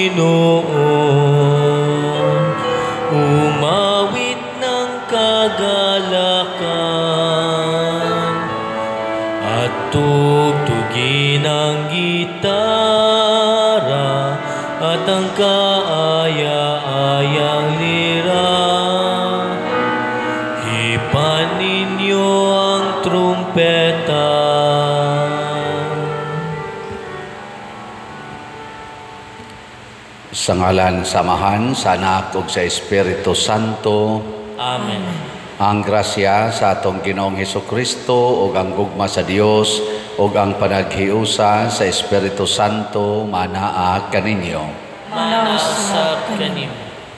Panginoon, umawit ng kagalakan at tugtugin ang gitara at ang kaaya-ayang lira. Hipan ninyo ang trumpeta. Sa ngalan sa Amahan, sa Anak ug sa Espiritu Santo. Amen. Ang grasya sa atong Ginoong Hesukristo ug ang gugma sa Dios ug ang panaghiusa sa Espiritu Santo manaa kaninyo. Manaa usab kanimo.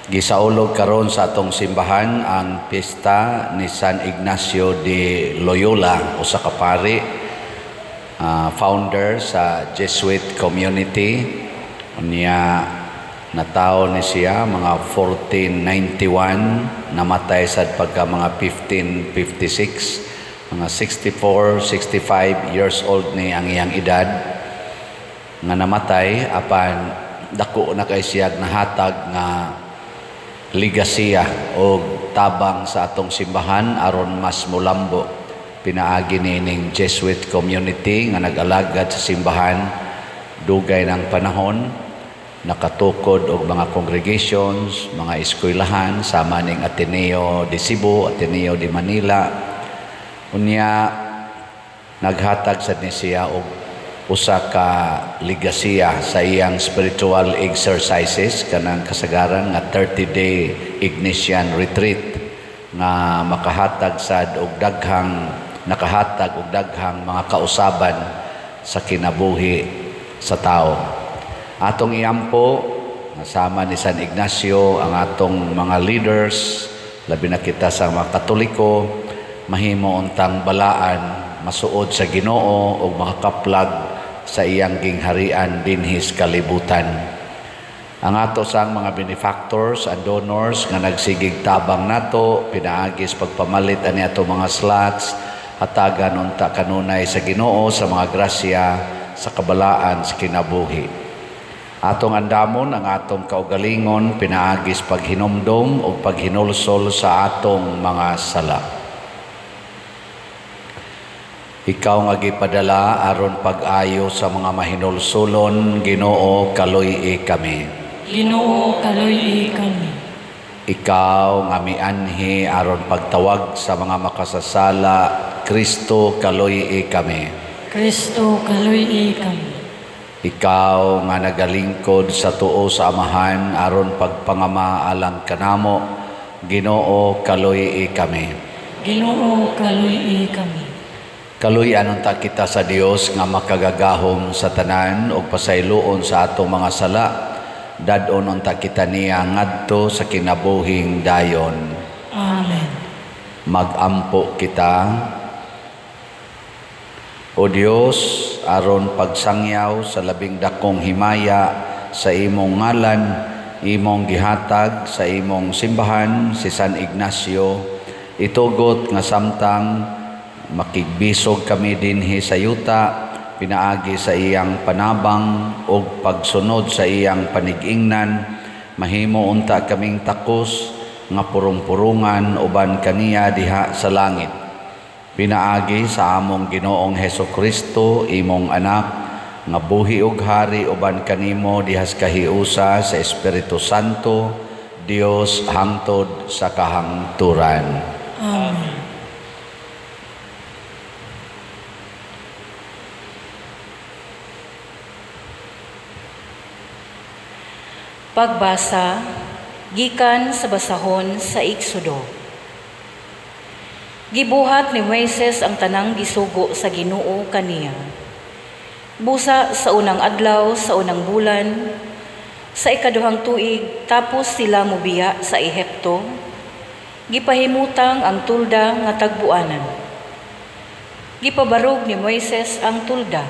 Gisaulog karon sa atong simbahan ang pista ni San Ignacio de Loyola, usa ka pari, founder sa Jesuit community. Unya natawo ni siya mga 1491, namatay sad pagka mga 1556, mga 64, 65 years old ni ang iyang edad nga namatay, apan dako na kay siya nahatag nga ligasiya o tabang sa atong simbahan aron mas mulambo pinaagi nining Jesuit community nga nag-alagad sa simbahan dugay ng panahon, nakatukod og mga congregations, mga eskwelahan sama ning Ateneo de Cebu, Ateneo de Manila. Unya naghatag sad ni siya og usa ka ligasiya sa iyang spiritual exercises kanang kasagaran nga 30-day Ignatian retreat nga makahatag sad og daghang nakahatag og daghang mga kausaban sa kinabuhi sa tao. Atong iampo sama ni San Ignacio ang atong mga leaders, labi na kita sa mga Katoliko, mahimo untang balaan masuod sa Ginoo ug makakaplag sa iyang gingharian dinhi sa kalibutan. Ang ato sang mga benefactors and donors nga nagsigig tabang nato pinaagi sa pagpamalit ani ato mga slots, hatagan unta kanunay sa Ginoo sa mga grasya sa kabalaan sa kinabuhi. Atong andamon ang atong kaugalingon pinaagi sa paghinumdom ug paghinulsol sa atong mga sala. Ikaw nga gipadala aron pag-ayo sa mga mahinulsulon, Ginoo, kaluy-i kami. Ginoo, kaluy-i kami. Ikaw nga mianhi aron pagtawag sa mga makasasala, Kristo, kaluy-i kami. Kristo, kaluy-i kami. Ikaw nga nagalingkod sa tuo sa Amahan aron pagpangama alang kanamo, Ginoo, kaluy-i kami. Ginoo, kaluy-i kami. Kaluy-an unta kita sa Dios nga makagagahom sa tanan ug pasayloon sa atong mga sala. Dad-on unta kita niya ngadto sa kinabuhing dayon. Amen. Magampo kita. O Dios, aron pagsangyaw sa labing dakong himaya sa imong ngalan, imong gihatag sa imong simbahan si San Ignacio, itugot nga samtang makigbisog kami dinhi sa yuta pinaagi sa iyang panabang ug pagsunod sa iyang panigingnan, mahimo unta kaming takos nga purong-purungan uban kaniya diha sa langit. Pinaagi sa among Ginoong Hesukristo, imong anak, nga buhi ug hari uban kanimo diha sa kahiusa sa Espiritu Santo, Dios hangtod sa kahangturan. Amen. Pagbasa gikan sa basahon sa Exodo. Gibuhat ni Moises ang tanang gisugo sa Ginoo kaniya. Busa sa unang adlaw sa unang bulan, sa ikaduhang tuig tapos sila mobiya sa Ehipto, gipahimutang ang tulda nga tagbuanan. Gipabarog ni Moises ang tulda.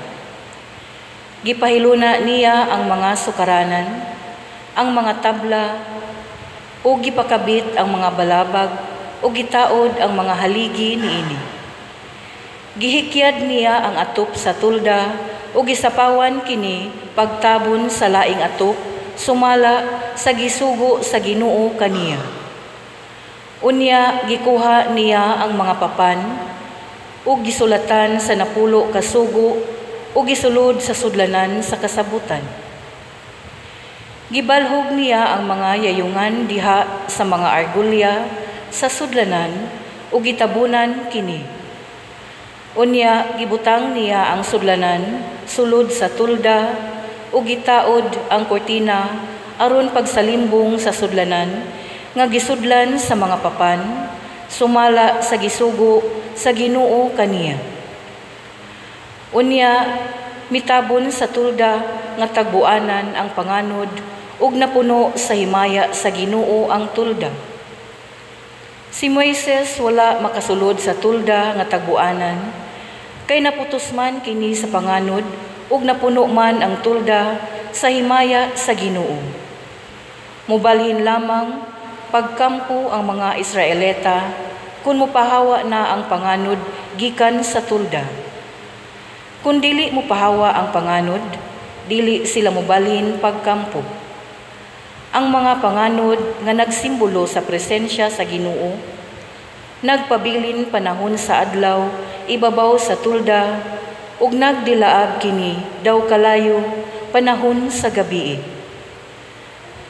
Gipahiluna niya ang mga sukaranan, ang mga tabla, o gipakabit ang mga balabag, o gitaod ang mga haligi niini. Gihikyad niya ang atop sa tulda, o gisapawan kini pagtabon sa laing atop sumala sa gisugo sa Ginoo kaniya. Unya gikuha niya ang mga papan ug gisulatan sa 10 ka sugo ug gisulod sa sudlanan sa kasabutan. Gibalhog niya ang mga yayungan diha sa mga argulya sa sudlanan ug gitabunan kini. Unya gibutang niya ang sudlanan sulod sa tulda ug gitaod ang kurtina aron pagsalimbong sa sudlanan nga gisudlan sa mga papan sumala sa gisugo sa Ginoo kaniya. Unya mitabon sa tulda nga tagbuanan ang panganod ug napuno sa himaya sa Ginoo ang tulda. Si Moises wala makasulod sa tulda nga tagbuanan kay naputos man kini sa panganod ug napuno man ang tulda sa himaya sa Ginoo. Mubalhin lamang pagkampo ang mga Israelita kung mupahawa na ang panganod gikan sa tulda. Kung dili mupahawa ang panganod, dili sila mubalhin pagkampo. Ang mga panganod nga nagsimbolo sa presensya sa Ginoo, nagpabilin panahon sa adlaw ibabaw sa tulda ug nagdilaab kini daw kalayo panahon sa gabii.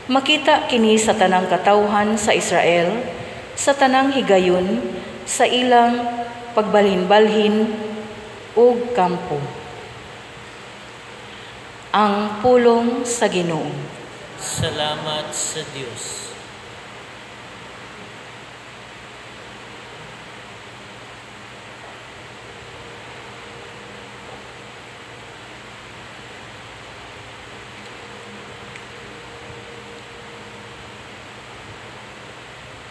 Makita kini sa tanang katawhan sa Israel sa tanang higayon sa ilang pagbalhin-balhin ug kampo. Ang pulong sa Ginoo. Salamat sa Dios.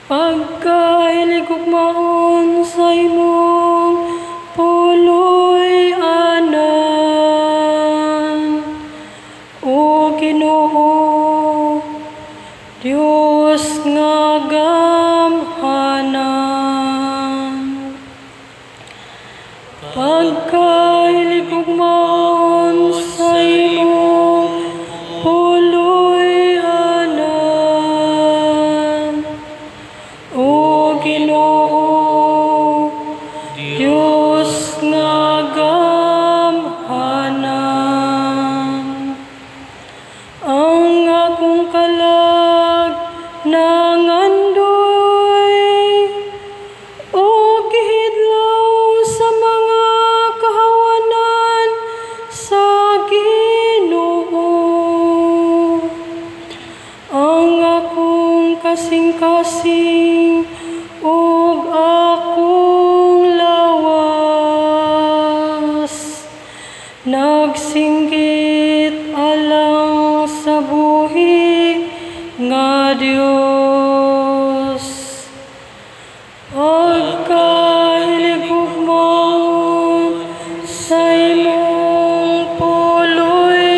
Pagkahilig ugmaon sa imong puloy-anan, o Ginoo, Dios nga gamhanan. Pagkahilig ugmaon sa imong puloy-anan, O Ginoo, Dios nga gamhanan. Ang akong kalag nangandoy o gihidlaw sa mga kahawanan sa Ginoo. Ang akong kasing-kasing ug akong lawas nagsinggit alang sa buhi nga Dios. Pagkahilig ugmaon sa imong puloy-anan,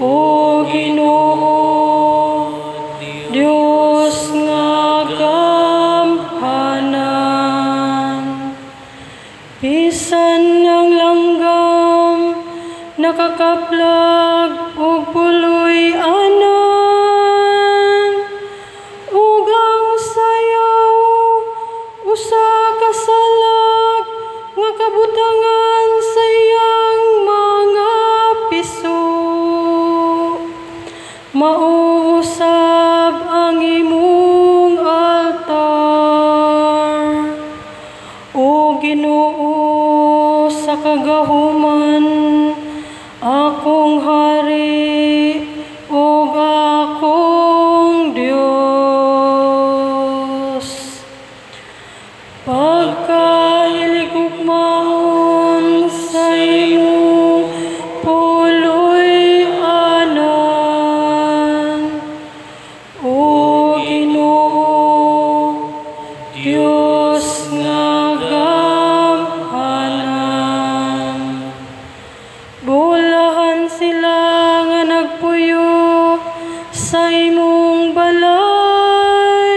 O Ginoo, Dios nga gamhanan. Bisan ang langgam nakakaplag og puloy-anan, ug ang sayaw usa ka salag nga kabutangan sa iyang mga piso. Mauusab ang imong altar, O Ginoo, sa kagahuman, akong hari ug akong Dios. Pagkahilig ugmaon sa imong puloy-anan, O Ginoo, Dios nga gamhanan. Bulahan sila nga nagpuyo sa imong balay,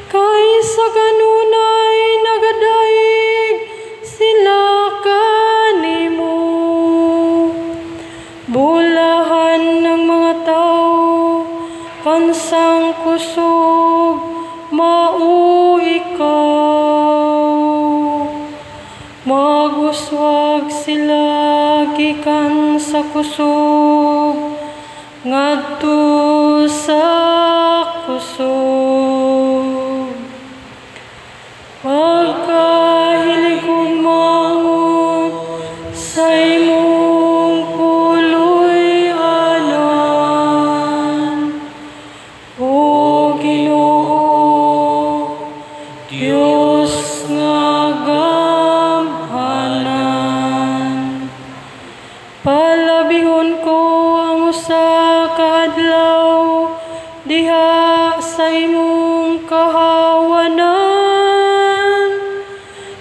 kay sa kanunay nagadaig sila kanimo. Kansang kusog mao ikaw. Maguswag sila gikan sa kusog ngadto sa kusog. Pagkahilig ugmaon sa imong puloy-anan, O Ginoo, Dios nga gamhanan. Palabihon ko ang usa ka adlaw diha sa imong kahawanan,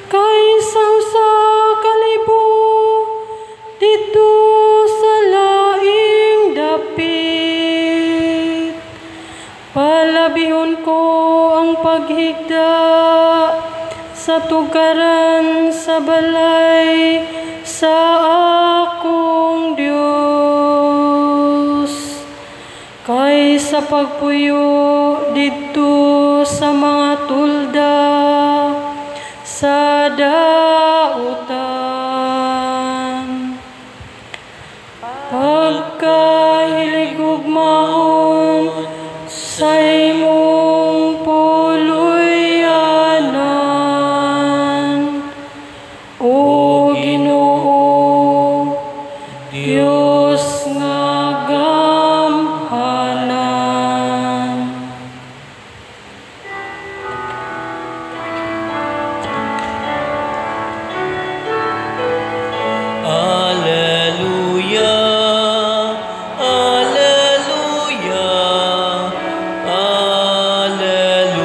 kaysa usa ka libo didto sa laing dapit. Palabihon ko ang paghigda sa tugaran sa balay sa akong Dios, kaysa pagpuyo didto sa mga tulda sa dautan. Pagkahilig ugmaon sa imong puloy-anan, O Ginoo, Dios nga gamhanan. Alleluia, Alleluia, Alleluia.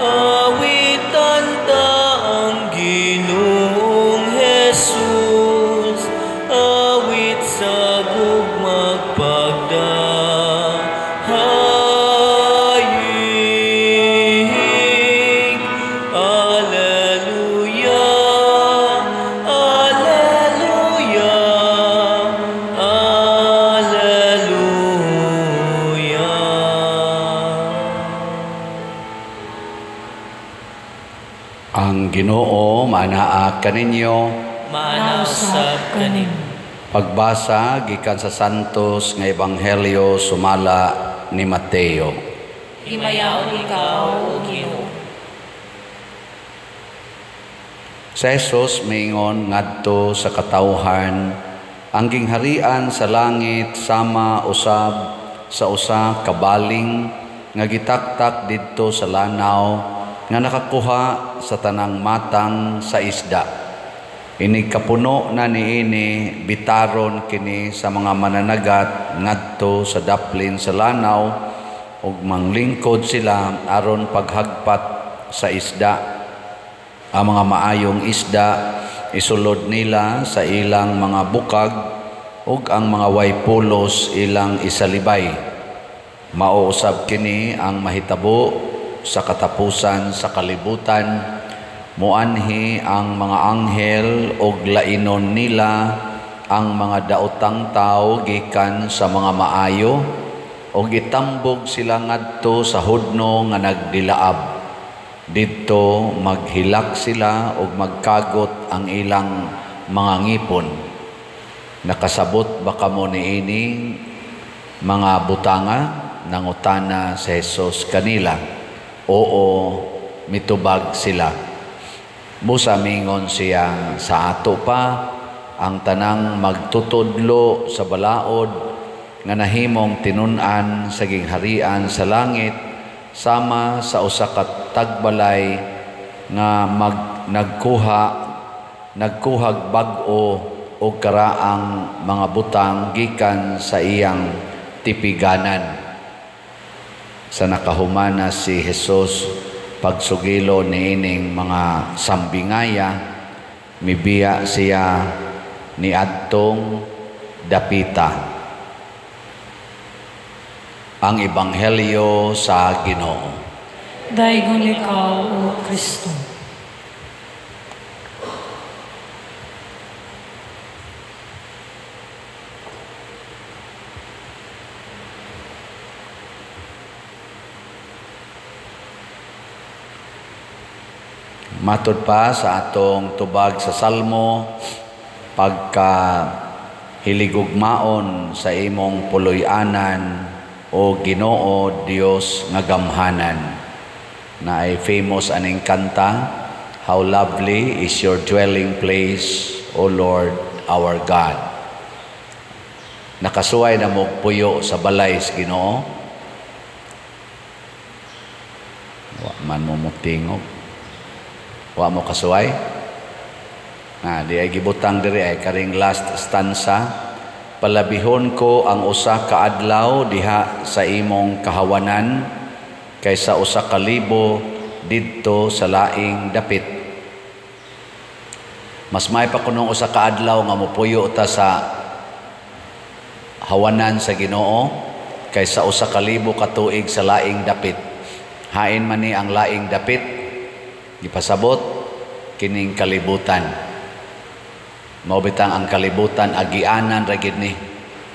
Awitan ta ang Ginoong Jesus, awit sa gugmag pagdahayig. Alleluia, Alleluia, Alleluia. Ang Ginoo maanaa kaninyo. Maana usab kanimo. Pagbasa gikan sa Santos nga Ebanghelyo sumala ni Mateo. Himayaon ikaw, O Ginoo. Sa Jesus miingon ngadto sa katawhan, ang gingharian sa langit sama usab sa usa ka baling nga gitaktak didto sa lanaw nga nakakuha sa tanang matang sa isda. Inig kapuno na niini, bitaron kini sa mga mananagat ngadto sa daplin sa lanaw ug manglingkod sila aron paghagpat sa isda. Ang mga maayong isda isulod nila sa ilang mga bukag ug ang mga way pulos ilang isalibay. Mao usab kini ang mahitabo sa katapusan sa kalibutan. Muanhi ang mga anghel og lainon nila ang mga daotang tawo gikan sa mga maayo og gitambog sila ngadto sa hudno nga nagdilaab. Didto maghilak sila og magkagot ang ilang mga ngipon. Nakasabot ba kamo niini mga butanga? Nangutana si Jesus kanila. Oo, mitubag sila. Busa mingon siya sa ato pa ang tanang magtutudlo sa balaod nga nahimong tinun-an sa gingharian sa langit sama sa usa ka tagbalay nga nagkuhag bag-o og karaang mga butang gikan sa iyang tipiganan. Sa nakahumana si Jesus pagsugilo niining mga sambingaya, mibiya siya niadtong dapita. Ang Ebanghelyo sa Ginoo. Daygon ikaw, O Kristo. Matod pa sa atong tubag sa Salmo, pagka hiligugmaon sa imong puloy-anan, o Ginoo Dios nga gamhanan. Na ay famous aning kanta, "How lovely is your dwelling place, O Lord our God." Nakasuway na mo puyo sa balay sa Ginoo? Wa man mo mutingog. Wa mo kasuway? Na di ay gibutang diri ay karing last stanza, palabihon ko ang usa ka adlaw diha sa imong kahawanan kaysa 1,000 didto sa laing dapit. Mas may pa kunong usa ka adlaw nga mopuyo ta sa hawanan sa Ginoo kaysa 1,000 ka tuig sa laing dapit. Hain man ni ang laing dapit, gipasabot kining kalibutan. Mao bitang ang kalibutan agianan ra gid ni,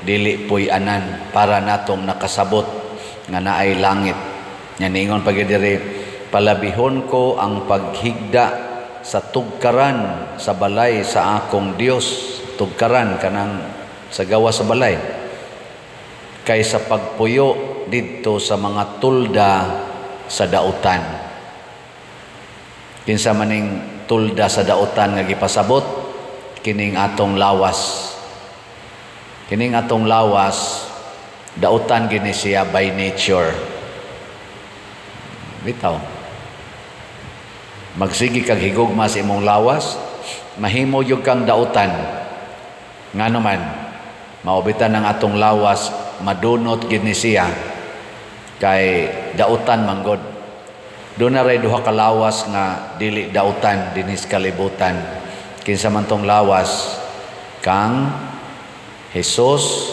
dili puy-anan para natong nakasabot nga naay langit. Nya niingon pa gid diri, palabihon ko ang paghigda sa tugkaran sa balay sa akong Dios. Tugkaran kanang sa gawa sa balay, kaysa pagpuyo didto sa mga tulda sa dautan. Kinsa maning tulda sa dautan nga gipasabot? Kining atong lawas. Kining atong lawas dautan gini siya by nature. Bitaw. Magsige kag higugma sa imong lawas, mahimo gyud kang dautan. Ngano man, maubitan ang atong lawas, madunot gid ni siya kay dautan manggod. Doon na ray duha ka lawas nga dili dautan dinhis kalibutan. Kinsa man tong lawas? Kang Jesus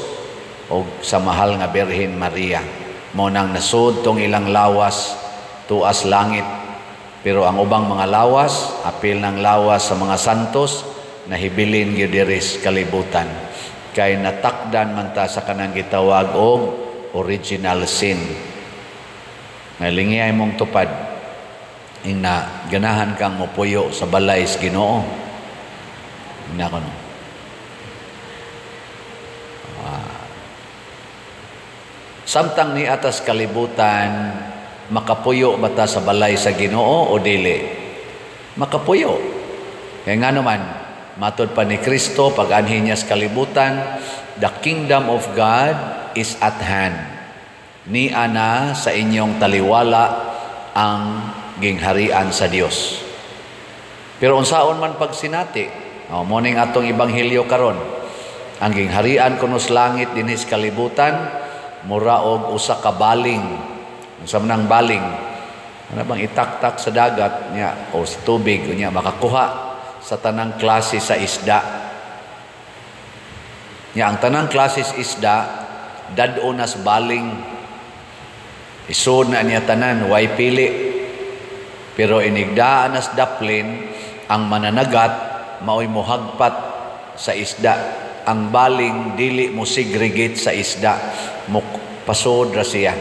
og sa mahal nga Birhen Maria. Mao nang nasud tong ilang lawas tuas langit. Pero ang ubang mga lawas, apil ng lawas sa mga santos, nahibilin gyud diri sa kalibutan. Kay natakdan man ta sa kanang gitawag og original sin. Ngalingi ay mong tupad ing na ganahan kang mopuyo sa balay sa Ginoo. Ing na kono. Samtang ni atas kalibutan, makapuyo ba ta sa balay sa Ginoo o dili? Makapuyo. Kaya nga naman, matod pa ni Kristo, pag anhi niya sa kalibutan, the kingdom of God is at hand. Nia na sa inyong taliwala ang gingharian sa Dios. Pero unsaon man pagsinati, oh, morning atong ebanghelyo karon, ang gingharian kuno sa langit dinhi sa kalibutan, mura og usa ka baling. Unsa man ang baling? Ano bang itaktak sa dagat niya o sa tubig niya, makakuha sa tanang klase sa isda. Nya ang tanang klase sa isda dad-o nas baling. Isod na niya tanan, way pili. Pero inigdaan nas daplin, ang mananagat maoy mohagpat sa isda. Ang baling dili mo segregate sa isda, mo pasod ra siya.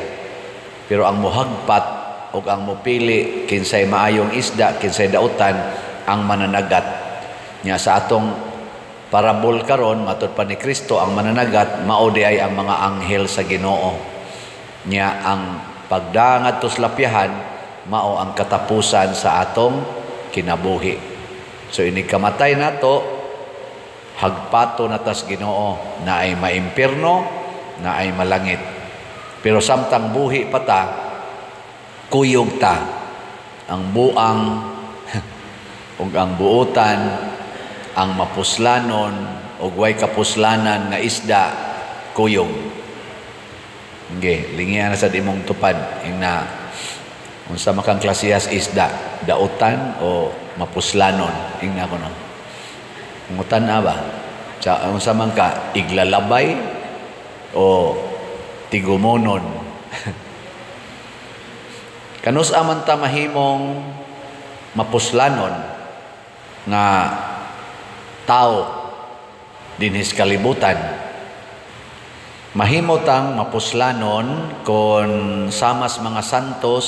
Pero ang mohagpat og ang mopili kinsay maayong isda, kinsay dautan, ang mananagat. Nya sa atong parabol karon, matud pa ni Kristo, ang mananagat mao di ay ang mga anghel sa Ginoo. Nya ang pagdangat tos lapyahan mao ang katapusan sa atong kinabuhi. So ini kamatay nato, hagpato na tas Ginoo, na ay maimpirno, na ay malangit. Pero samtang buhi pa ta, kuyog ta ang buang ug ang buotan, ang mapuslanon ug way kapuslanan nga isda, kuyog. Okay, lingian na sa imong tupad ing na unsa makang klasehas isda, dautan o mapuslanon, ing na kuno. Ngutan na ba? Sa unsa man ka, iglalabay o tigumonon. Kanus aman ta mahimong mapuslanon nga tao dinhis kalibutan? Mahimo tang mapuslanon kon samas mga santos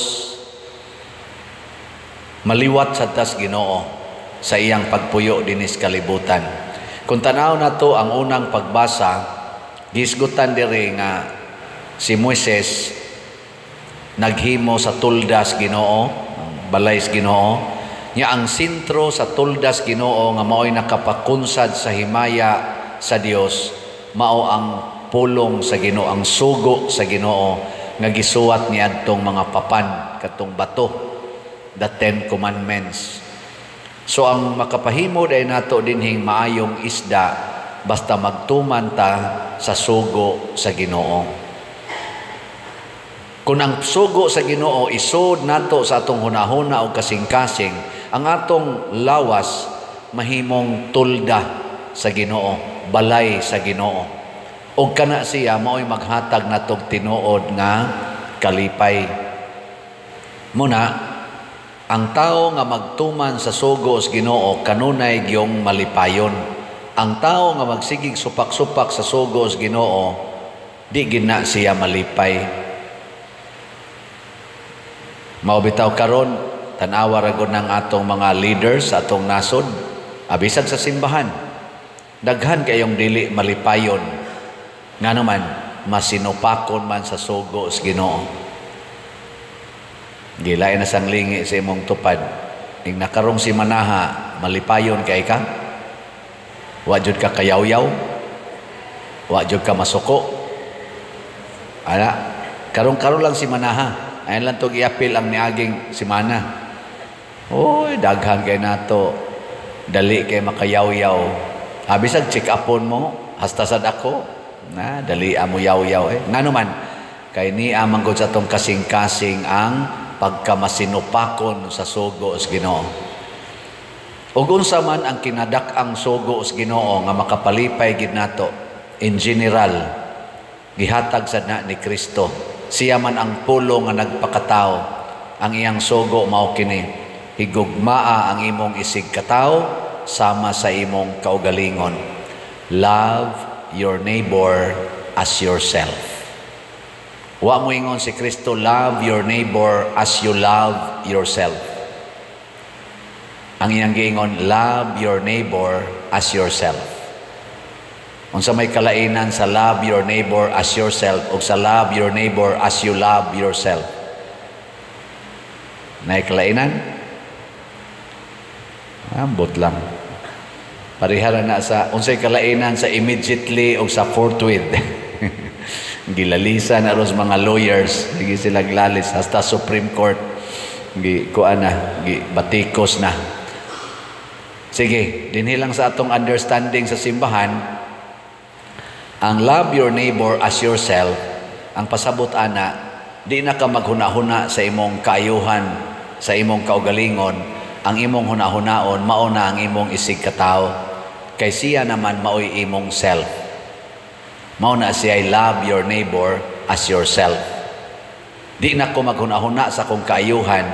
Maliwat sa tas Ginoo sa iyang pagpuyo dinis kalibutan. Kung tanaw nato ang unang pagbasa, gisgutan diri nga si Moises naghimo sa tuldas Ginoo, balay sa Ginoo. Nya ang sentro sa tuldas Ginoo nga mao'y nakapakunsad sa himaya sa Dios, mao ang pulong sa Ginoo, ang sugo sa Ginoo nga gisuwat niadtong mga papan katong bato, the Ten Commandments. So ang makapahimo day nato dinhing maayong isda basta magtuman ta sa sugo sa Ginoo. Kung ang sugo sa Ginoo isod nato sa atong hunahuna o kasing-kasing, ang atong lawas mahimong tulda sa Ginoo, balay sa Ginoo. Og kana siya mao'y maghatag natog tinuod nga kalipay. Muna, ang tao nga magtuman sa sugo sa Ginoo kanunay gyung malipayon. Ang tao nga magsigig supak-supak sa sugo sa Ginoo, di gid na siya malipay. Mao bitaw karon tan-awa ra gud ng atong mga leaders sa atong nasod, abisag sa simbahan. Daghan kayong dili malipayon. Ngano man, masinupakon man sa sugo sa Ginoo. Gilain na sang lingi sa imong tupad. Ing nakarong si manaha, malipayon kay ka? Wa jud ka kayawyaw? Wa jud ka masuko? Ana, karong-karon lang si manaha. Ayan lang to giapil ang niaging simana. Oy, daghan kay nato. Dali kay makayawyaw. Abisag check upon mo, hasta sad ako. Na, dali amo yaw-yaw eh. Ngano man, kay niya manggod sa atong kasing-kasing ang pagkamasinupakon sa sugo sa Ginoo. Ug unsa man ang kinadak-ang sugo sa Ginoo nga makapalipay gid nato in general, gihatag sad na ni Kristo. Siya man ang pulo nga nagpakatao. Ang iyang sugo mao kini: higugmaa ang imong isig katawo sama sa imong kaugalingon. Love your neighbor as yourself. Wa mo ingon si Kristo, "Love your neighbor as you love yourself." Ang iyang giingon, "Love your neighbor as yourself." Unsa may kalainan sa "love your neighbor as yourself" o sa "love your neighbor as you love yourself"? Nay kalainan? Ambot lang. Parehara na sa unsay kalainan sa "immediately" o sa "forthwith". Gilalisa na ros mga lawyers, sige sila lalis hasta Supreme Court. Gi kuan na, gi batikos na. Sige, dinhi lang sa atong understanding sa simbahan, ang "love your neighbor as yourself", ang pasabot ana, di na ka maghuna-huna sa imong kaayuhan, sa imong kaugalingon, ang imong hunahunaon, mao na ang imong isig katawo. Kay siya naman maoy imong self. Mao na siya "love your neighbor as yourself". Di na ko maghunahuna sa akong kaayuhan,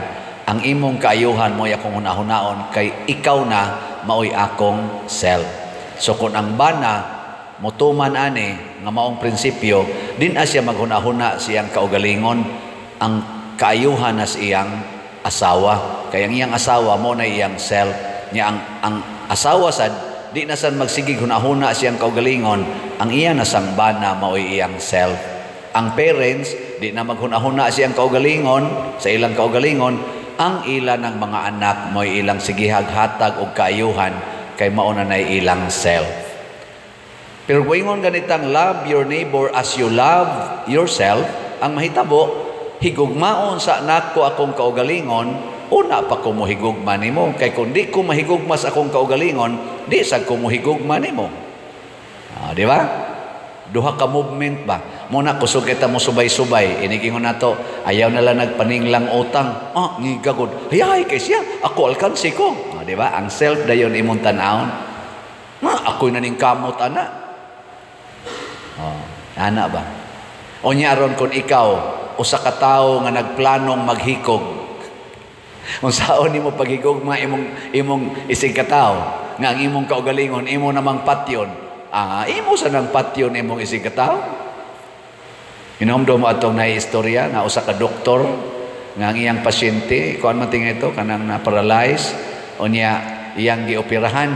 ang imong kaayuhan mo'y akong hunahunaon kay ikaw na maoy akong self. So kung ang bana motuman ani nga maong prinsipyo, din na siya maghunahuna siyang kaugalingon, ang kaayuhan na sa iyang asawa. Kay ang iyang asawa mo na iyang self. Nya ang asawa sad di na sad magsigig hunahuna siyang kaugalingon, ang iya na sang bana maoy iyang self. Ang parents di na maghunahuna siyang kaugalingon sa ilang kaugalingon, ang ila ng mga anak mo'y ilang sigihag hatag og kaayuhan kay mao na nay ilang self. Pero kung ganitang "love your neighbor as you love yourself", ang mahitabo, higugmaon sa nako akong kaugalingon, una pa ko mohigugma nimo. Kay kung di ko mahigugma sa akong kaugalingon, di sad ko mohigugma nimo. Ah, di ba? Duha ka movement ba? Muna kusog kita mo subay-subay. Inigingon nato, ayaw na lang nagpaninglang utang. Ah, ngigagod. Hayay kay siya, ako alkansi ko. Ah, di ba? Ang self dayon imong tan-awon. Ah, ako'y naning kamot ana. Oh, ana ba? O niya aron kung ikaw usa ka tawo nga nagplanong maghikog. Unsaon nimo paghigugma imong imong isig ka tawo nga ang imong kaugalingon imo namang patyon. Ah, imo sa nang patyon imong isig ka tawo. Hinumdum mo atong naistorya nga usa ka doktor Nga ang iyang pasyente, kuan man tinga ito, kanang na-paralyze, o niya iyang gioperahan.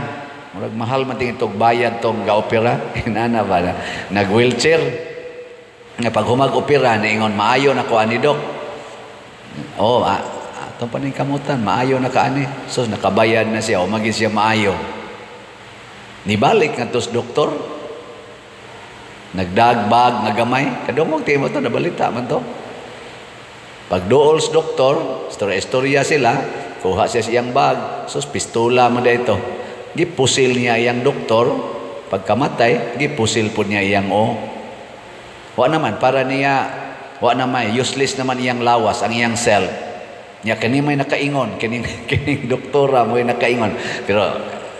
Murag mahal man tinga itong bayad tong gaopera. Inana ba na? Nag-wheelchair. Nga pag humag-opera, niingon, "Maayo na ko ani, dok." Oh, atong paningkamutan, maayo na ka ani. So, nakabayad na siya, o maging siya maayo. Nibalik nga tos doktor, nagdagbag nga gamay. Kadungog timo to, nabalita man to. Pagduol sa doktor, istorya-istorya sila, kuha siya siyang bag, sus, pistola man ito. Gipusil niya iyang doktor, pagkamatay, gipusil po niya iyang o. Wa naman, para niya, wa naman, useless naman iyang lawas, ang iyang self. Niya kani may nakaingon, kining, kining doktora mo nakaingon. Pero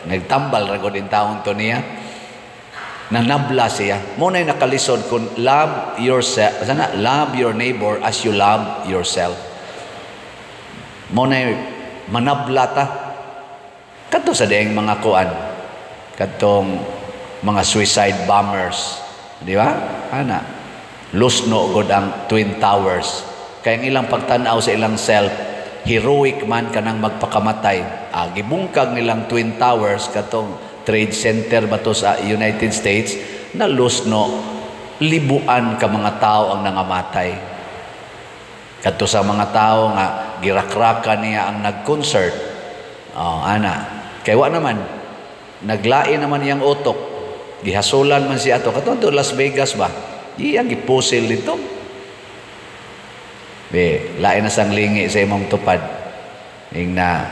nagtambal ra gud taon to niya. Nanabla siya. Mo na'y nakalisod kung love yourself, sana love your neighbor as you love yourself. Mo na'y manabla ta. Kadto sa dieng mga kuan. Kadtong mga suicide bombers. Di ba? Ana. Lusno god ang Twin Towers. Kaya ang ilang pagtanaw sa ilang self, heroic man kanang magpakamatay. Gibungkag nilang Twin Towers, katong Trade Center ba to sa United States, na lusno, libuan ka mga tao ang nangamatay. Kadto sa mga tao nga girakraka niya ang nag-concert. Oh, ana. Kay wa naman naglain naman iyang utok. Gihasulan man siya ato. Katong to Las Vegas ba? Iyang gipusil dito. Be, lain na sang lingi sa imong tupad. Ing na,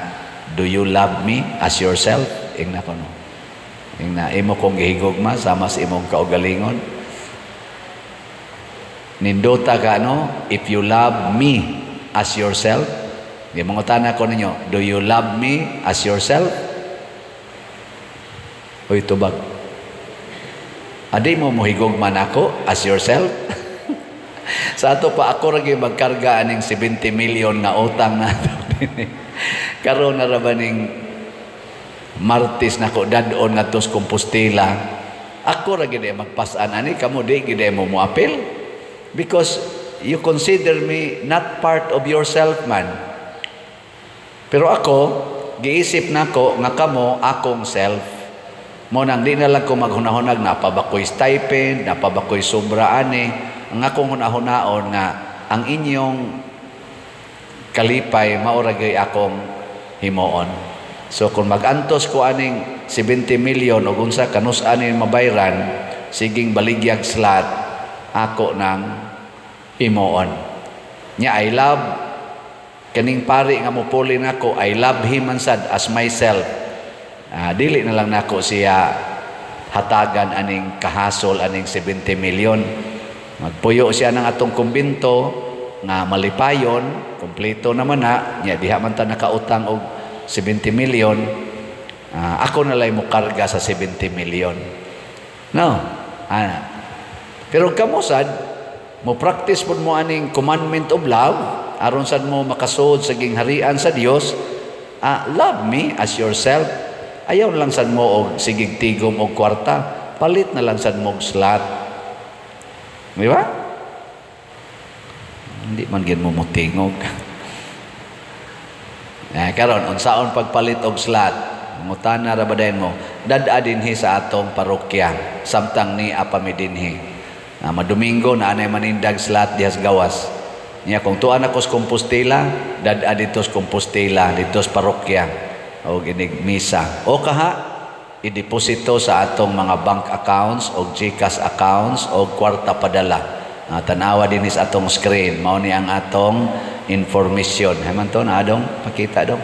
"Do you love me as yourself?" Ing na kono. Ing na, "Imo kong gihigugma sama sa imong kaugalingon?" Nindota ka, no? "If you love me as yourself." Di mangutana ko ninyo, do you love me as yourself? Uy, tubag. Adi mo mohigugma nako as yourself? Sa ato pa ako ra gyud magkarga aning 70 million nga utang nato dinhi. Karon na ra ba ning Martes nako dad-on ngadto sa Compostela. Ako ra gyud magpas-an ani, kamo di gyud mo moapil. Because you consider me not part of yourself man. Pero ako, giisip nako nga kamo akong self. Mo nang di na lang ko maghunahunag napa ba ko'y stipend, napa ba ko'y sobra ani. Ang akong hunahunaon nga ang inyong kalipay mao ra gyud akong himuon. So kung mag-antos ko aning 70 million o unsa kanus ani mabayran, siging baligyag slot ako nang himuon. Nya I love kaning pari nga mupuli nako, I love him man sad as myself. Dili na lang nako siya hatagan aning kahasol aning 70 million. Magpuyo siya ng atong kumbinto nga malipayon, kompleto naman na, nya diha man ta nakautang og 70 million. Ako na lang mo karga sa 70 million. No. Pero kamo sad mo practice pud mo aning commandment of love aron sad mo makasuod sa gingharian sa Dios. Love me as yourself. Ayaw lang sad mo og sigig tigom og kwarta, palit na lang sad mo og slot. Di ba? Hindi man gid mo mutingog. Eh, karon unsaon pagpalit og slot? Mangutana ra ba dayon mo? Dad-a dinhi sa atong parokya samtang ni apa mi dinhi. Madomingo na anay manindag slot diha sa gawas. Niya kung tuan ako sa Compostela, dad-a dito sa Compostela, dito sa parokya o ginig misa. O kaha ideposito sa atong mga bank accounts o GCash accounts o kwarta padala. Tanawa din sa atong screen. Mao ni ang atong information. Haman to na adong pakita dong.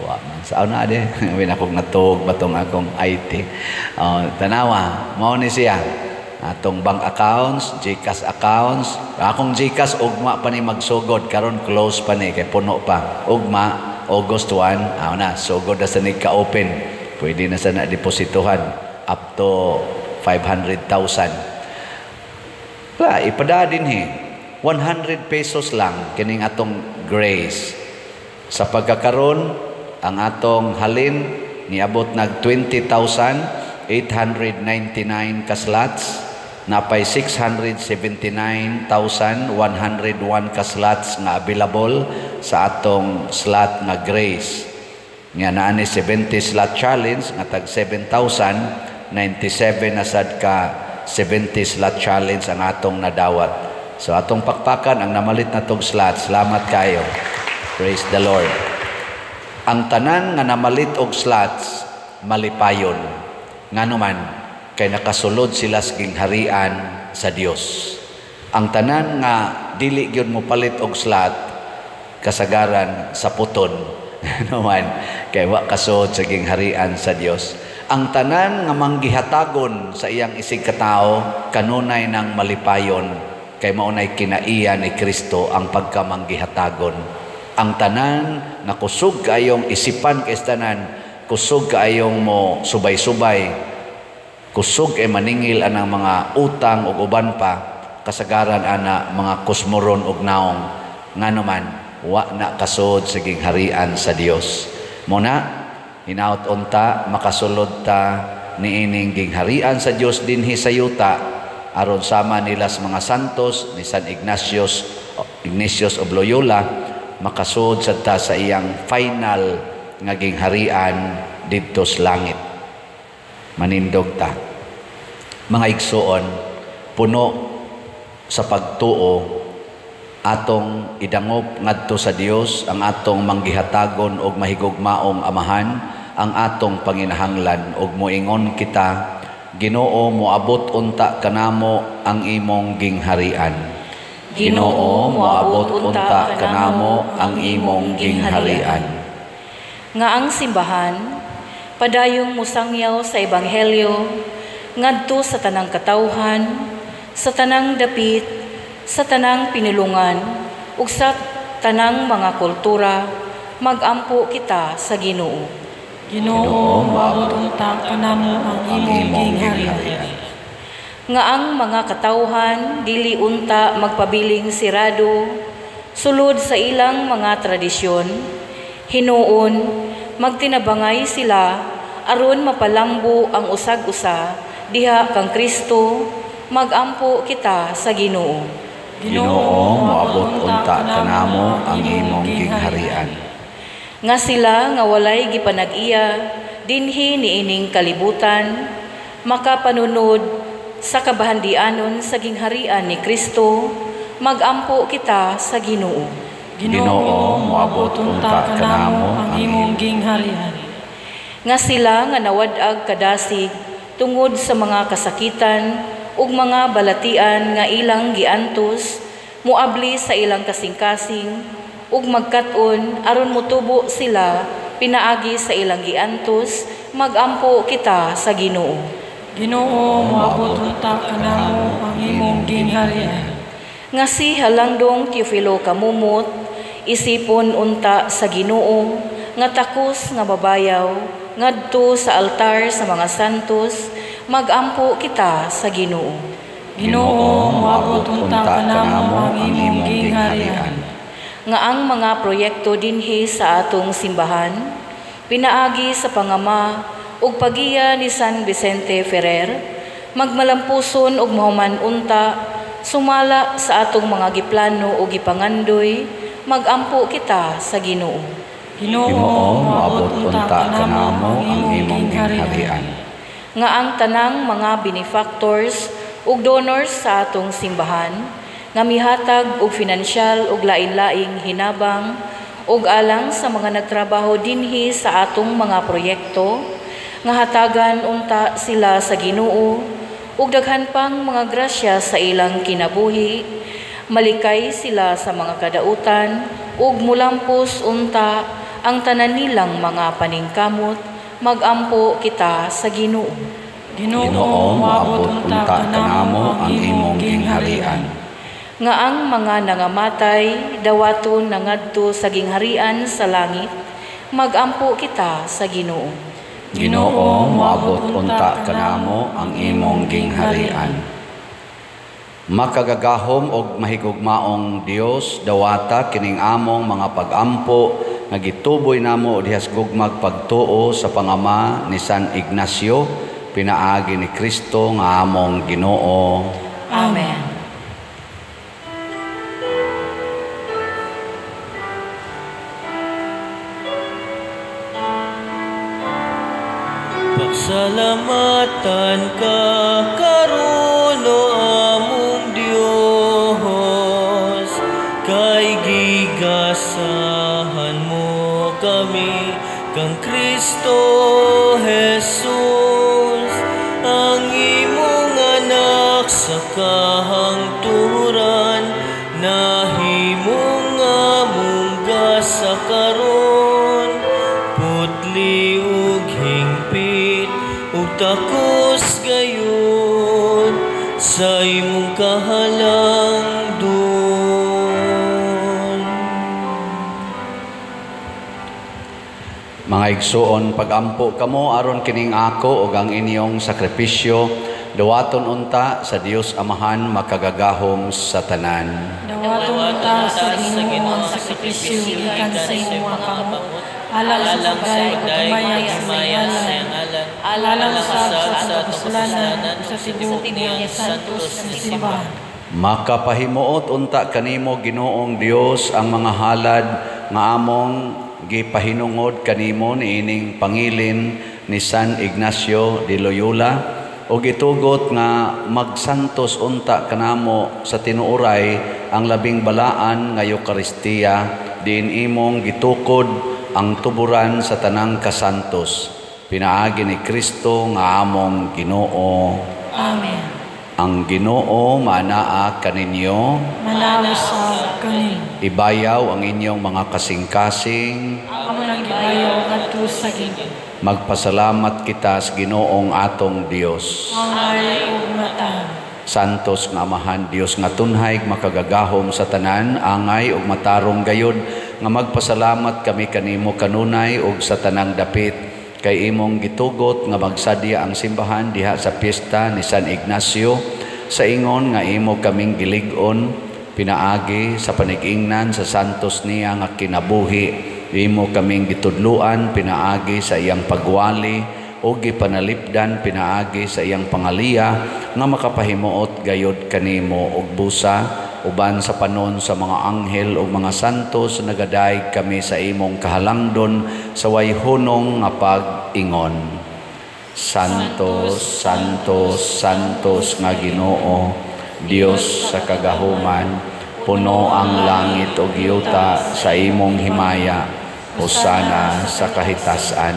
Wa man sa na ade. Win akong natug batong akong IT. Tanawa, mao ni siya. Atong bank accounts, GCash accounts. Akong GCash ugma pa ni magsugod karon, close pa ni kay puno pa. Ugma August 1, na sugod na sa ni ka-open. Pwede na sa na depositohan up to 500,000. Wala, ipada din he. 100 pesos lang kining atong grace. Sa pagkakaron, ang atong halin niabot nag 20,899 ka slots. Napay 679,101 ka slots nga available sa atong slot nga Grace. Nga naa ni 70 slot challenge nga tag 7,097 na sad ka 70 slot challenge ang atong nadawat. So atong pakpakan ang namalit na tog slot. Salamat kayo. Praise the Lord. Ang tanan nga namalit og slots malipayon. Ngano man kay nakasulod sila sa gingharian sa Dios. Ang tanan nga dili gyud mo palit og slot kasagaran sa puton. Ngano man kay wa kasud sa gingharian sa Dios. Ang tanan nga manggihatagon sa iyang isig katao kanunay nang malipayon kay maunay kinaiya ni Kristo ang pagkamanggihatagon. Ang tanan nga kusog kaayong isipan kay tanan, kusog kaayong mo subay-subay, kusog ay maningil anang mga utang ug uban pa, kasagaran ana mga kusmoron ug naong. Ngano man wa na kasud sa gingharian sa Dios. Muna hinaut unta makasulod ta niining gingharian sa Dios dinhi sa yuta aron sama nila sa mga santos ni San Ignatius of Loyola, makasud sad ta sa iyang final nga gingharian didto sa langit. Manindog ta. Mga igsuon, puno sa pagtuo atong idangop ngadto sa Dios ang atong manggihatagon og mahigugmaong amahan, ang atong panginahanglan, ug moingon kita, Ginoo, moabot unta kanamo ang imong gingharian. Ginoo, moabot unta kanamo ang imong gingharian. Nga ang simbahan padayong musangyaw sa ebanghelyo ngadto sa tanang katawhan, sa tanang dapit, sa tanang pinulungan ug sa tanang mga kultura, magampo kita sa Ginoo. Ginoo, moabot unta kanamo ang imong gingharian. Nga ang mga katawhan dili unta magpabiling sirado sulod sa ilang mga tradisyon, hinuon magtinabangay sila aron mapalambo ang usag-usa diha kang Kristo, magampo kita sa Ginoo. Ginoo, moabot unta kanamo ang imong gingharian. Nga sila nga walay gipanag-iya dinhi niining kalibutan makapanunod sa kabahandianon sa gingharian ni Kristo, magampo kita sa Ginoo. Ginoo, moabot unta kanamo ang imong gingharian. Nga sila nga nawad-ag kadasig tungod sa mga kasakitan ug mga balatian nga ilang giantos, moabli sa ilang kasing-kasing ug magkat-on aron motubo sila pinaagi sa ilang giantos, magampo kita sa Ginoo. Ginoo, moabot unta kanamo ang imong gingharian. Nga si Halangdong Teofilo Kamumot, isipon unta sa Ginoo nga takos nga babayaw ngadto sa altar sa mga santos, magampo kita sa Ginoo. Ginoo, moabot unta kanamo ang imong gingharian. Nga ang mga proyekto dinhi sa atong simbahan pinaagi sa pangama ug pagiya ni San Vicente Ferrer, magmalampuson ug mahuman unta sumala sa atong mga giplano ug gipangandoy, magampo kita sa Ginoo. Ginoo, moabot unta kanamo ang imong gingharian. Nga ang tanang mga benefactors ug donors sa atong simbahan nga mihatag og finansyal ug lain-laing hinabang ug alang sa mga nagtrabaho dinhi sa atong mga proyekto, nga hatagan unta sila sa Ginoo ug daghan pang mga grasya sa ilang kinabuhi, malikay sila sa mga kadautan ug mulampos unta ang tanan nilang mga paningkamot, magampo kita sa Ginoo. Ginoo, moabot unta kanamo ang imong gingharian. Nga ang mga nangamatay dawaton nangadto sa gingharian sa langit, magampo kita sa Ginoo. Ginoo, moabot unta kanamo ang imong gingharian. Makagagahom og mahigugmaong Dios, dawata kining among mga pagampo nga gituboy namo dihas gugmag pagtuo sa pangama ni San Ignacio Pinaagi ni Kristo nga among Ginoo. Amen. Pagsalamatan ka karon, o among Dios, kay gigasahan mo kami kang Kristo Jesus, ang imong anak sa kahangturan, nahimong among gasa karon, putli ug hingpit ug takos gayud sa imong kahalangdon. Mga igsuon, pagampo kamo aron kining ako ug ang inyong sakripisyo dawaton unta sa Dios Amahan makagagahom sa tanan. Dawaton unta sa Ginoo ang sakripisyo gikan sa imong mga kamot, alang sa pagdayeg ug himaya sa iyang ngalan, alang sa kapuslanan ug sa tibuok niyang santos nga simbahan. Makapahimuot unta kanimo Ginoong Dios ang mga halad nga among gipahinungod kanimo niining pangilin ni San Ignacio de Loyola, ug gitugot nga magsantos unta kanamo sa tinuoray ang labing balaan nga Eukaristiya, diin imong gitukod ang tuburan sa tanang kasantos. Pinaagi ni Kristo nga among Ginoo. Amen. Ang Ginoo manaa kaninyo, Manaw sa kaninyo. Ibayaw ang inyong mga kasing-kasing. Amo nang gibayaw ngadto sa Ginoo. Magpasalamat kita sa Ginoong atong Dios. Angay ug matang. Santos nga Amahan, Dios nga tunhay makagagahom sa tanan, angay ug matarong gayod nga magpasalamat kami kanimo kanunay ug sa tanang dapit, kay imong gitugot nga magsadya ang simbahan diha sa piyesta ni San Ignacio, sa ingon nga imo kaming gilig-on pinaagi sa panig-ingnan sa santos niya nga kinabuhi. Imo kaming gitudluan pinaagi sa iyang pagwali o gipanalipdan pinaagi sa iyang pangaliya nga makapahimuot gayod kanimo og busa uban sa panon sa mga anghel ug mga santos nagadayeg kami sa imong kahalangdon sa way hunong nga pag-ingon. Santos, Santos, Santos nga Ginoo, Dios sa kagahuman, puno ang langit ug yuta sa imong himaya. Hosana sa kahitasan.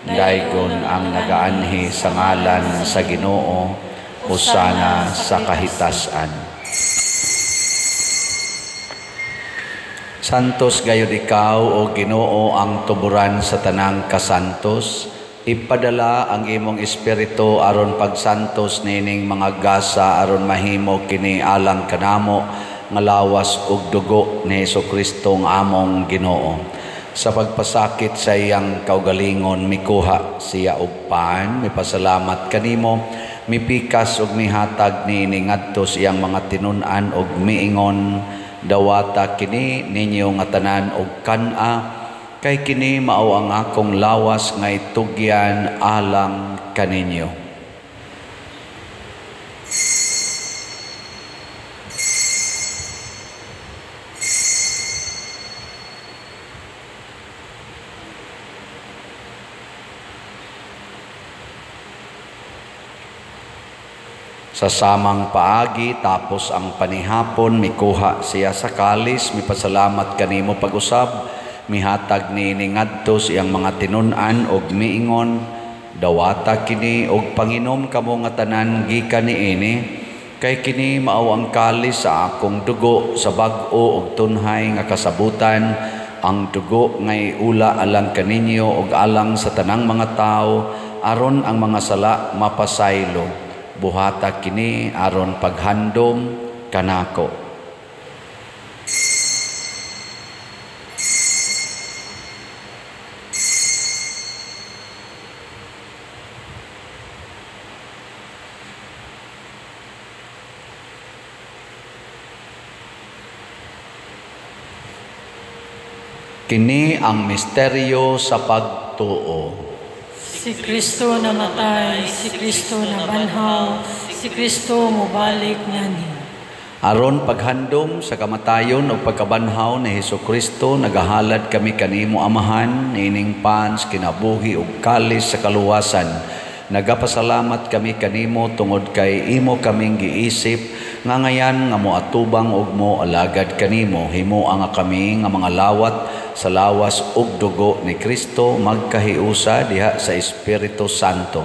Daygon ang nagaanhi sa ngalan sa Ginoo. Hosana sa kahitasan. Santos gayud ikaw, o Ginoo, ang tuburan sa tanang kasantos. Ipadala ang imong espiritu aron pagsantos nining mga gasa aron mahimo kini alang kanamo nga lawas ug dugo ni Hesukristo nga among Ginoo. Sa pagpasakit sa iyang kaugalingon, mikuha siya og pan, mipasalamat kanimo, mipikas ug mihatag niini ngadto sa iyang mga tinun-an ug miingon, dawata kini ninyo nga tanan og kan-a, kay kini mao ang akong lawas nga itugyan alang kaninyo. Sa samang paagi, tapos ang panihapon, mikuha siya sa kalis, mipasalamat kanimo pag-usab, mihatag niini ngadto sa iyang mga tinun-an og miingon, dawata kini og panginom kamo nga tanan gikan niini, kay kini mao ang kalis sa akong dugo sa bag-o og tunhay nga kasabutan, ang dugo nga iula alang kaninyo og alang sa tanang mga tawo, aron ang mga sala mapasaylo. Buhata kini aron paghandom kanako. Kini ang misteryo sa pagtuo. Si Kristo namatay, si Kristo nabanhaw, si Kristo mobalik nganhi. Aron paghandom sa kamatayon ug pagkabanhaw ni Hesus Kristo, nagahalad kami kanimo, Amahan, niining pans kinabuhi ug kalis sa kaluwasan. Nagapasalamat kami kanimo tungod kay imo kaming giisip nga ngayan nga moatubang ug mo alagad kanimo. Himoa nga kami nga mga lawat sa lawas ug dugo ni Kristo magkahiusa diha sa Espiritu Santo.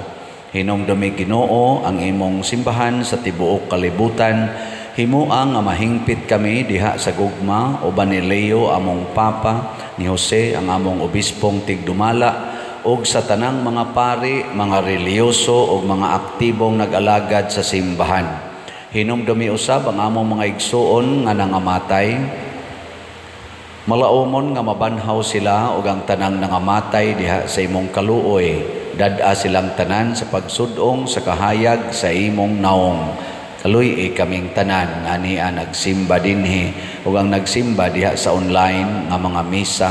Hinumdumi, Ginoo, ang imong simbahan sa tibuok kalibutan. Himoa nga mahingpit kami diha sa gugma uban ni Leo among Papa, ni Jose ang among obispong tigdumala, ug sa tanang mga pari, mga relihiyoso ug mga aktibong nag-alagad sa simbahan. Hinumdumi usab ang among mga igsuon nga nangamatay. Malaumon nga mabanhaw sila ug ang tanang nangamatay diha sa imong kaluoy. Dad-a silang tanan sa pagsudong sa kahayag sa imong naong. Kaluy-i kaming tanan nga ania nagsimba dinhi ug ang nagsimba diha sa online nga mga misa.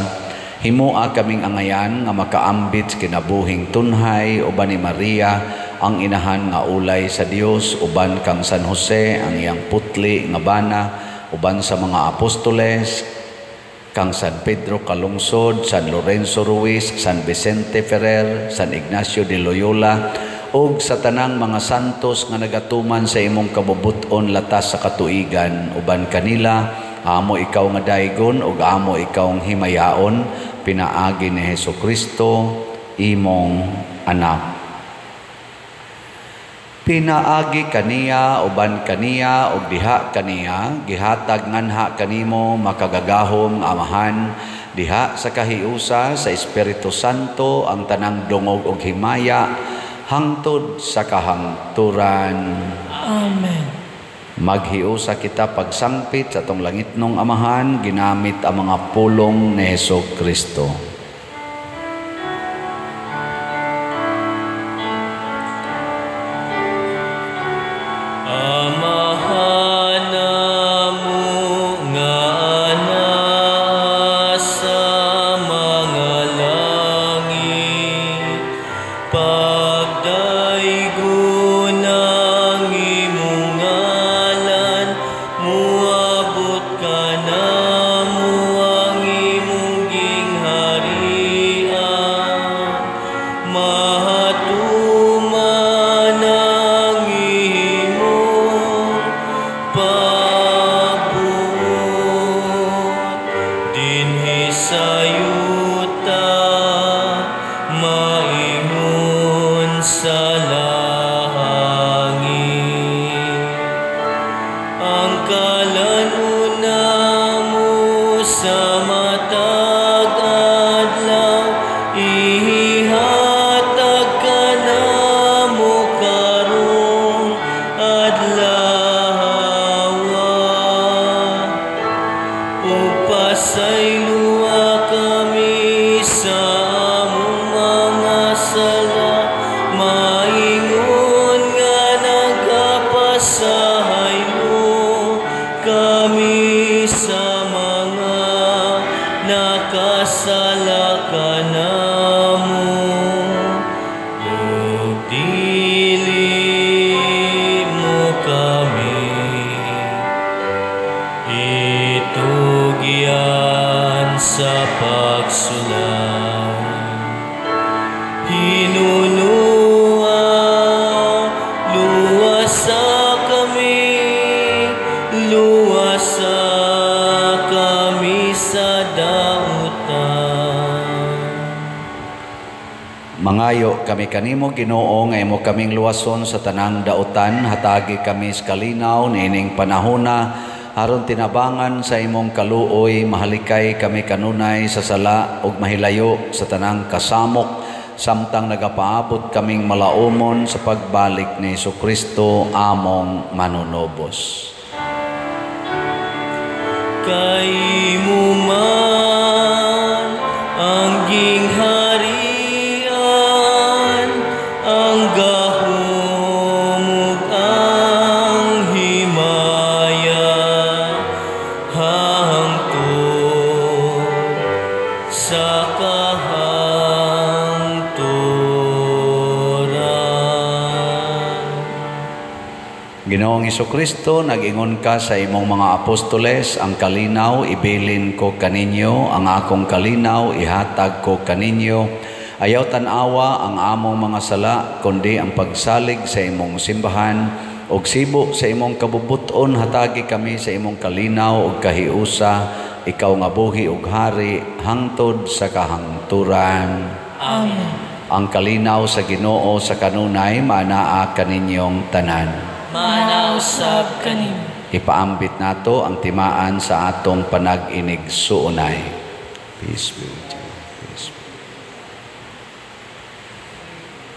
Himoa kaming angayan nga makaambit sa kinabuhing tunhay uban ni Maria ang inahan nga ulay sa Dios, uban kang San Jose ang iyang putli nga bana, uban sa mga apostoles, kang San Pedro Calungsod, San Lorenzo Ruiz, San Vicente Ferrer, San Ignacio de Loyola, ug sa tanang mga santos nga nagatuman sa imong kabubut-on latas sa katuigan. Uban kanila amo ikaw nga daygon ug amo ikaw himayaon, pinaagi ni Hesus Kristo imong anak. Pinaagi kaniya, uban kaniya, ug diha kaniya, gihatag nganha kanimo makagagahom nga Amahan, diha sa kahiusa sa Espiritu Santo ang tanang dungog ug himaya hangtod sa kahangturan. Amen. Maghiusa kita pagsangpit sa atong langitnong Amahan, ginamit ang mga pulong ni Hesus Kristo. Amahan namo nga naa sa mga langit, pagdaygon ang imong ngalan, muabot kanamo ang imong gingharian, mahatuman ang imong pagbuot dinhi sa yuta, maingon sa langit. Ang kalan-on namo sa matag adlaw, ihatag kanamo karong adlaw. Ug pasayloa kami sa among mga sala, maingon nga nagapasaylo kami sa mga nakasala kanamo. Ug dili mo kami itugyan sa pagsulay. Hinunua, luwasa kami, luwasa kami sa dautan. Mangayo kami kanimo, Ginoo, nga imo kaming luwason sa tanang dautan. Hatagi kami sa kalinaw niining panahona, aron tinabangan sa imong kaluoy, mahalikay kami kanunay sa sala ug mahilayo sa tanang kasamok, samtang nagapaabot kaming malaumon sa pagbalik ni Hesus Kristo among manunubos. Kay imo man ang gingharian, ang gahom ug ang himaya, hangtod sa kahangturan. Ginoong Hesukristo, nag-ingon ka sa imong mga apostoles, ang kalinaw ibilin ko kaninyo, ang akong kalinaw ihatag ko kaninyo. Ayaw tan-awa ang among mga sala, kundi ang pagsalig sa imong simbahan, ug sibo sa imong kabubuton, hatagi kami sa imong kalinaw ug kahiusa, ikaw nga buhi ug hari hangtod sa kahangturan. Amen. Ang kalinaw sa Ginoo sa kanunay maanaa kaninyong tanan. Manausab kanimo. Ipaambit nato ang timaan sa atong panag-inig-suunay. Peace be with you. Peace be.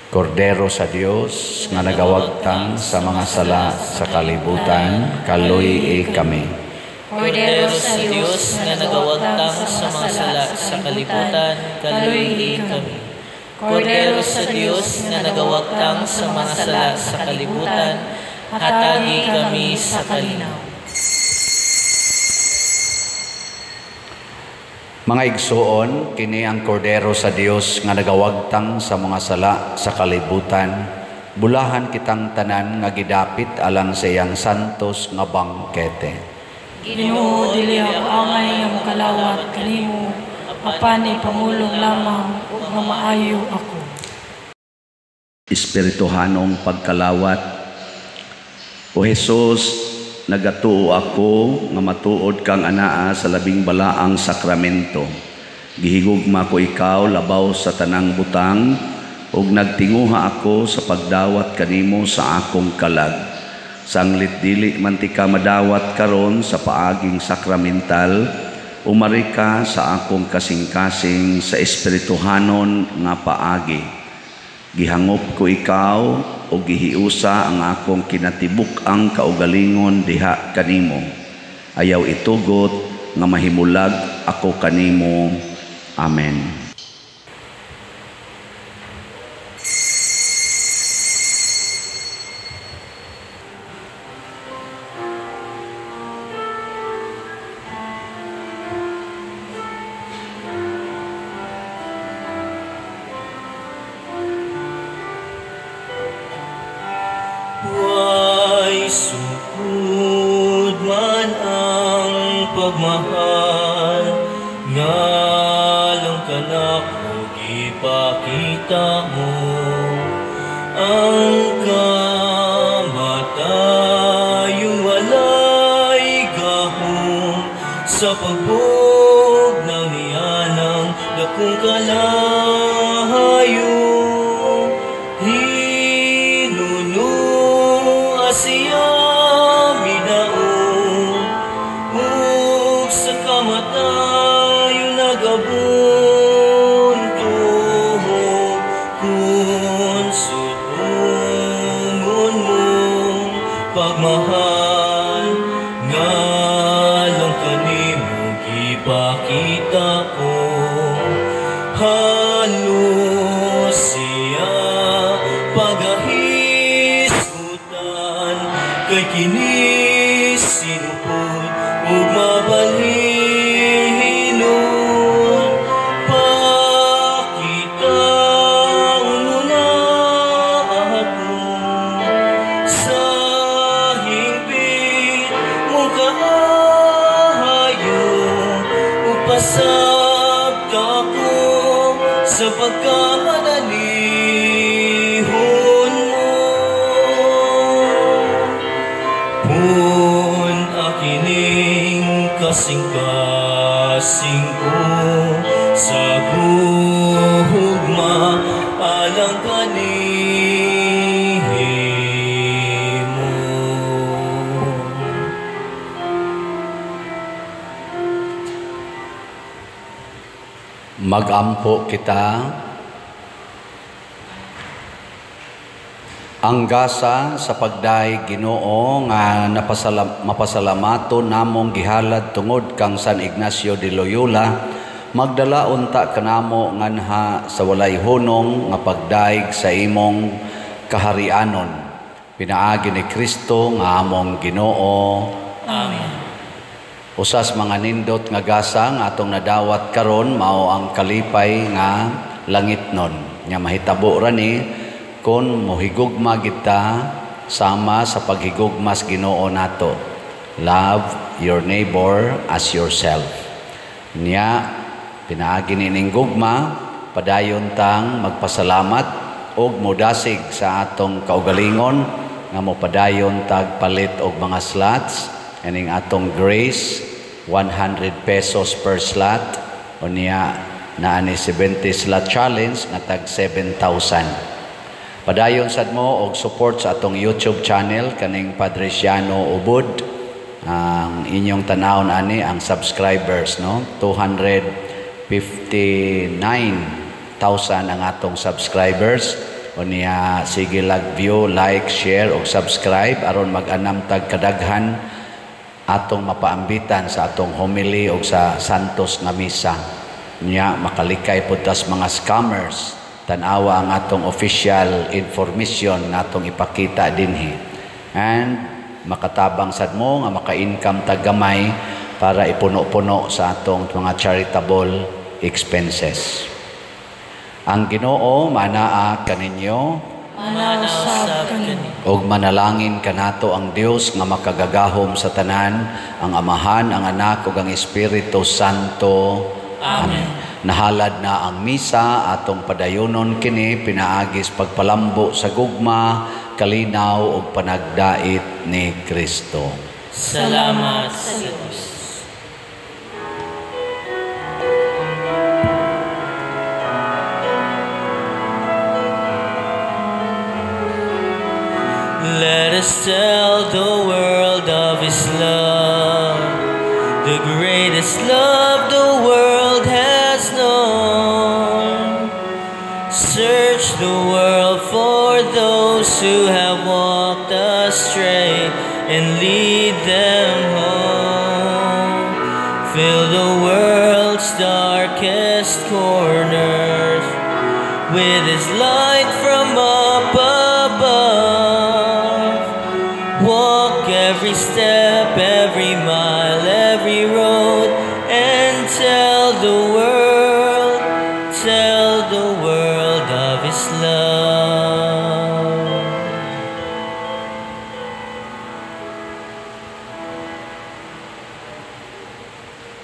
Kordero sa Dios nga nagawagtang sa mga sala sa kalibutan, kaluy-i kami. Kordero sa Dios nga nagawagtang sa mga sala sa kalibutan, kaluy-i kami. Kordero sa Dios nga nagawagtang sa mga sala sa kalibutan, hatagi kami sa kalinaw. Mga igsuon, kini ang kordero sa Dios nga nagawagtang sa mga sala sa kalibutan. Bulahan kitang tanan nga gidapit alang sa iyang santos nga bangkete. Ginoo, dili ako angay nga mokalawat kanimo, apan ipamulong lamang ug nga maayo ako. Espirituhanong pagkalawat. O Jesus, nagatuo ako nga matuod kang anaa sa labing balaang sakramento. Gihigugma ko ikaw labaw sa tanang butang, ug nagtinguha ako sa pagdawat kanimo sa akong kalag. Sanglit dili man ti ka madawat karon sa paaging sakramental, umari ka sa akong kasing-kasing sa espirituhanon nga paagi. Gihangop ko ikaw o gihiusa ang akong kinatibuk-ang kaugalingon diha kanimo. Ayaw itugot nga mahimulag ako kanimo. Amen. Sukod man ang pagmahal, ngalang kanako gipakita mo, ang kamatayon walay gahom sa pagbugnaw niya ng dakong kalahayo. Hinunua siya midaog, ug sa kamatayon nagabuntuhog. Kung sutungon mong pagmahal, ngalang kanimo gipakita ko. Halos siya pagahisgutan, kay kini sinupod ug mabalhinon. Pakitaon mo na ako sa hingpit mong kaayo, ug pasabta ko sa pagkamadalihon mo. Pun akining kasing-kasing ko sa gugma alang kanimo. Magampo kita. Ang gasa sa pagday Ginoo nga mapasalamato namong gihalad tungod kang San Ignacio de Loyola, magdala unta kanamo nganha sa walay hunong nga pagdaig sa imong kaharianon. Pinaagi ni Kristo nga among Ginoo. Amen. Usas mga nindot nga gasa nga atong nadawat karon mao ang kalipay nga langitnon. Nya mahitabo ra ni kon mohigugma kita sama sa paghigugma sa Ginoo nato. Love your neighbor as yourself. Niya pinaagi nining gugma, padayon tang magpasalamat og modasig sa atong kaugalingon nga mopadayon tag palit og mga slots ining atong grace 100 pesos per slot, unya naa ni 70 slot challenge nga tag 7,000. Padayon sad mo og support sa atong YouTube channel kaning Padre Siano Ubod. Ang inyong tanawon ani ang subscribers, no, 259,000 ang atong subscribers. Unya sige lag view, like, share og subscribe aron mag-anam tag kadaghan atong mapaambitan sa atong homily og sa Santos nga misa. Nya makalikay pud tas mga scammers. Tan-awa ang atong official information nga atong ipakita dinhi. And makatabang sad mo nga maka-income tag gamay para ipuno-puno sa atong mga charitable expenses. Ang Ginoo manaa kaninyo. Manaa usab kanimo. Og manalangin kanato ang Dios nga makagagahom sa tanan, ang Amahan, ang Anak ug ang Espiritu Santo. Amen. Nahalad na ang misa, atong padayonon kini pinaagis pagpalambo sa gugma, kalinaw ug panagdait ni Kristo. Salamat sa Dios. Let us tell the world of His love, the greatest love the world has known. Search the world for those who have walked astray and lead them home. Fill the world's darkest corners with His light from up above. Walk every step, every mile, every road, and tell the world of His love.